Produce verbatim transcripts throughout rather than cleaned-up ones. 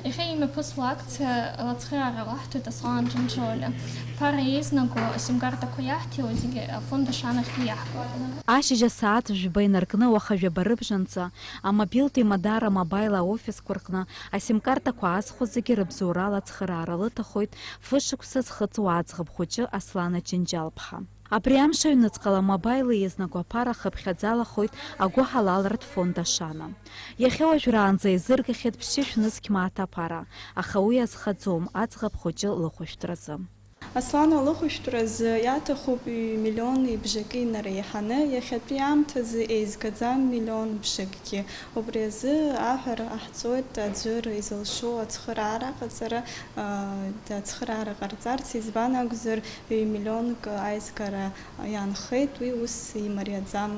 Иахьа имҩаԥысуа акциа алацхыраара лаҳҭоит Аслан Џьынџьалиа. Ԥара еизнаго асимкартақәа иаҳҭиуа зегьы афонд Ашанахьтәи иаҳкуеит. Ашьыжь асааҭ жәба инаркны уаха жәаба рыбжанҵы амобилтә имадара мобаил аофисқәа рҟны асимкартақәа аазхәо зегьы рыбзоурала ацхыраара лыҭахоит фышықәса зхыҵуа аӡӷаб хәыҷы Аслана Џьынџьал-ԥҳа. Абри амш аҩныҵҟала мобаил еизнаго аԥара хыԥхьаӡалахоит агәыҳалалратә фонд Ашана. Иахьа уажәраанӡа еизыргахьеит ԥшьышә нызқь мааҭ аԥара, аха уи азхаӡом аӡӷаб хәыҷы лыхәышәтәразы. Аслана лыхәышәтәразы иаҭахуп ҩ-миллион ибжаки инареиҳаны, иахьатәи аамҭазы еизгаӡам миллион бжакгьы. Убри азы аҳәара ҟаҳҵоит аӡәыр изылшо ацхыраара ҟаҵара, а, ацхыраара ҟарҵарц, избан акәзар, ҩ-миллионк аизгара иаанхеит, уи ус имариаӡам,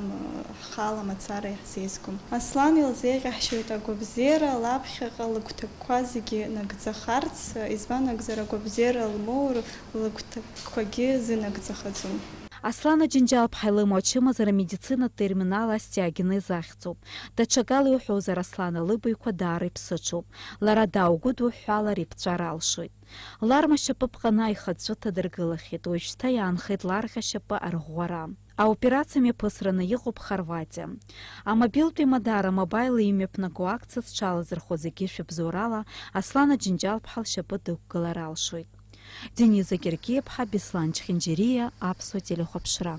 ҳхала мацара иаҳзеизгом. Аслан илзеиӷьаҳшьоит агәабзиара, лаԥхьаҟа лыгәҭакқәа зегьы нагӡахарц, избан акәзар, агәабзиара лмоур, лыгәҭакқәагьы зынагӡахаӡом. Аслана Џьынџьал-ԥҳа илымоу ачымазара амедицинатә терминал астеогенез ахьӡуп. Даҽакала иуҳәозар, Аслана лыбаҩқәа даара иԥсыҽуп. Лара дааугәыдуҳәҳәалар иԥҵәар алшоит. Ларма шьапыԥҟаны аихатә ҵәы ҭадыргылахьеит, уажәшьҭа иаанхеит ларӷьа шьапы арӷәӷәара. Аоперациа мҩаԥысраны иҟоуп Хорватиа. Амобилтәи мадара мобаил имҩаԥнаго акциа зҽалазырхәо зегьы шәыбзоурала Аслана Џьынџьал-ԥҳа лшьапы дықәгылар алшоит. Дениза Гергиа-ԥҳа, Беслан Чхинџьириа, Аԥсуа телехәаԥшра.